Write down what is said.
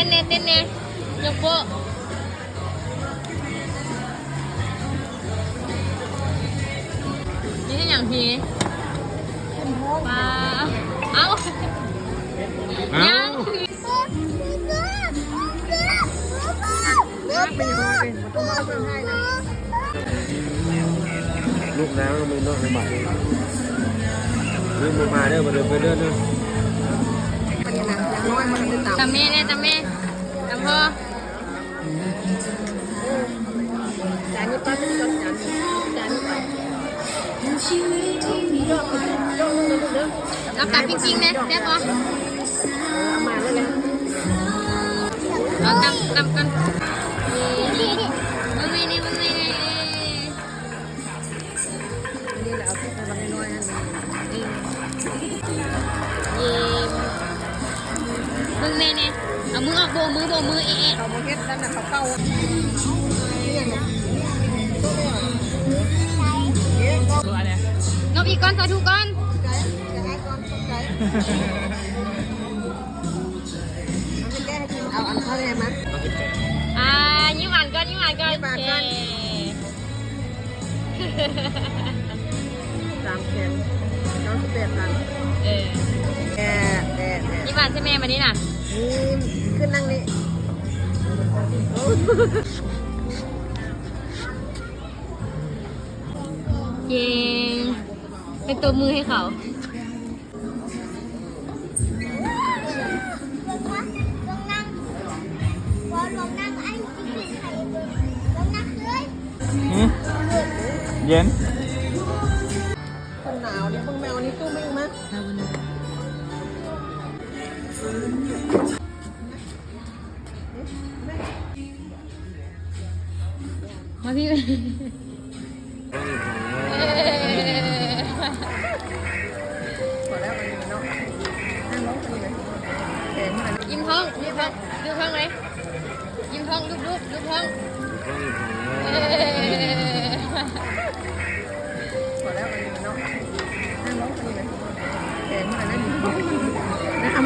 ແນ່ ເຕັ້ນແນ່ ຍົກໂປ້. ນີ້ເຮັດຫຍັງພີ້? ປາ ເອົ້າ ເອົ້າ ຍັງ. ລູກນ້ຳມັນເນາະ ໃນບາດນີ້ ລືມບໍ່ມາເດີ ບໍ່ເດີ ບໍ່ເດີ ເດີ. ຕຳແມ່ແດ່ ຕຳແມ່ ຕຳພໍ່. ຈານນີ້ປັ້ນ ຈານນີ້ ຈານນີ້ປັ້ນ. ເອົາຕຳຈິງໆ ແດ່ ແຊບບໍ່? ເອົາມາແລ້ວແຫຼະ ເອົາຕຳ ຕຳກ່ອນ. ເບິ່ງແມ່ນີ້ ເບິ່ງແມ່ນີ້ ນີ້ແຫຼະ ເອົາຕິດໃສ່ບັກນ້ອຍໆ ຫັ້ນ ເອີ ເອີ ເບິ່ງແມ່ແດ່ ເອົາມືອອກ ໂບກມື ໂບກມື ເອະ ເອະ ເຂົາບໍ່ເຮັດນັ້ນນະ ເຂົາເປົ່າ ນອບອີກກ່ອນ ສາທຸກ່ອນ. ເອົາອັນເຂົ້າແດ່ມາ ອ່າ ຍິ້ມຫວານກ່ອນ ຍິ້ມຫວານກ່ອນ ຍິ້ມຫວານກ່ອນ. ໂອເຄ ສາມແສນເກົ້າສິບແປດພັນ. ເອີ ແອະ ແອະ ແອະ ຍິ້ມຫວານໃສ່ແມ່ບາດນີ້ນະ. ນີ້ ຂຶ້ນນັ່ງນີ້ ເກັ່ງ ໄປຕົບມືໃຫ້ເຂົາ. ຫືມ ເຢັນ ຄົນໜາວນີ້ ເບິ່ງແມວນີ້ ຕູ້ແມງມາ ມາພີ້. ຍິ້ມທ້ອງ ຍິ້ມທ້ອງ ດູບທ້ອງເລີຍ ຍິ້ມທ້ອງ ດູບໆ ດູບທ້ອງ. ພໍແລ້ວ ອັນນີ້ເນາະ ນັ່ງລົງ ອັນນີ້ນະ ແຂນມັນອັນນັ້ນ ນະ